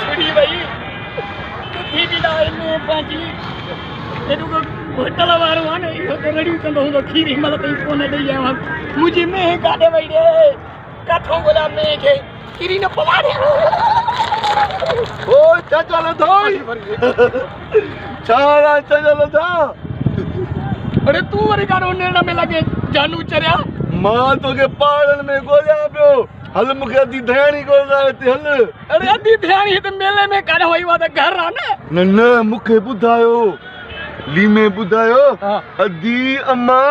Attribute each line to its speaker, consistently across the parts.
Speaker 1: ڇڙي وئي. ٻڌي به ناهي مينهن پنهنجي. ايڏو ڪو هوٽل وارو آ نه اهو ته رڙيون ڪندو هوندو کير هن مهل تائين ڪونه ڏئي آيو آهيان. منهنجي مينهن ڪاڏي وئي ري؟ ڪاٿو ڳوليان مينهن کي؟ ڪري نه پوان ري.
Speaker 2: او چاچا لڌوئي. ڇا حال آهي چاچا لڌا؟
Speaker 1: اڙي تون وري ڪاڏو نيڻ ۾ لڳين جانو چريا.
Speaker 2: مان توکي پهاڙن ۾ ڳوليان پيو. هل مون کي ادي ڌياڻي ڳولرائي هتي هل.
Speaker 1: اڙي ادي ڌياڻي هت ميلي ۾ ڪاڏانهن وئي اها ته گهر آ نه.
Speaker 2: نه نه مون کي ٻڌايو ليمي ٻڌايو ادي اما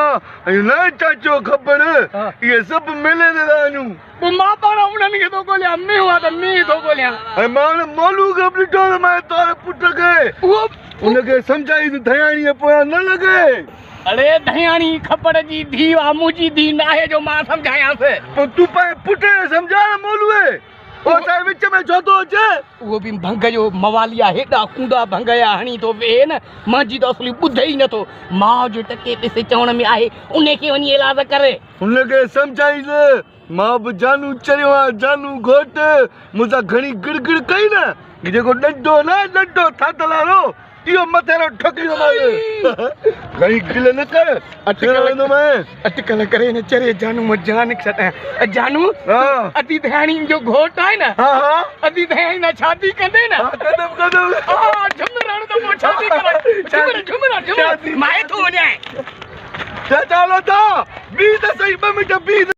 Speaker 2: ۽ نه چاچو کبڙ اهي سڀ ميلي تي ٿا وڃون.
Speaker 1: پوء مان پاڻ انهن کي ٿو ڳوليان مينهن آ ته مينهن ٿو ڳوليان.
Speaker 2: ۽ مان ان مولو کي به ڏٺو ته مان تنهنجي پٽ کي.
Speaker 1: اهو
Speaker 2: ان کي سمجهائي ته ڌياڻيء پويان نه لڳي.
Speaker 1: اڙي ڌياڻي کپڙ جي ڌيء آ منهنجي ڌيء ناهي جو مان سمجهايانس.
Speaker 2: پوء تون پنهنجي پٽ کي سمجهاء نه مولوي او سائين وچ ۾ ڇو ٿو اچي.
Speaker 1: اهو به ڀنگ جو موالي آ هيڏا ڪونڊا ڀنگ جا هڻي ٿو ويهي نه منهنجي ته اصلي ٻڌي ئي نٿو. ماء جي ٽڪي پئسي چوڻ ۾ آهي انهي کي وڃي ايلاز ڪر.
Speaker 2: هن کي سمجهائيس مان به جانو چريو آهيان جانو گهوٽ مون سان گهڻي گڙ گڙ ڪئي نه جيڪو ڏنڊو نه ڏنڊو ٿاڌل وارو اهو مٿي رو ٺڪيندومانس گهڻي گل نه ڪر اٽڪل ويندومانء.
Speaker 1: اٽڪل ڪري هن چري جانو مان جان ڇڏايان جانو ادي ڌياڻي جو گهوٽ آهي نه
Speaker 2: ها ها
Speaker 1: ادي ڌياڻي سان شادي ڪندي نه
Speaker 2: ها ڪندم ڪندم
Speaker 1: ها جهمر هڻ ته پوء شادي ڪران جهمر جهمر جهمر مان ٿو وڃان.
Speaker 2: چاچا لتا بيهه ته سهي ٻه منٽ بيهه.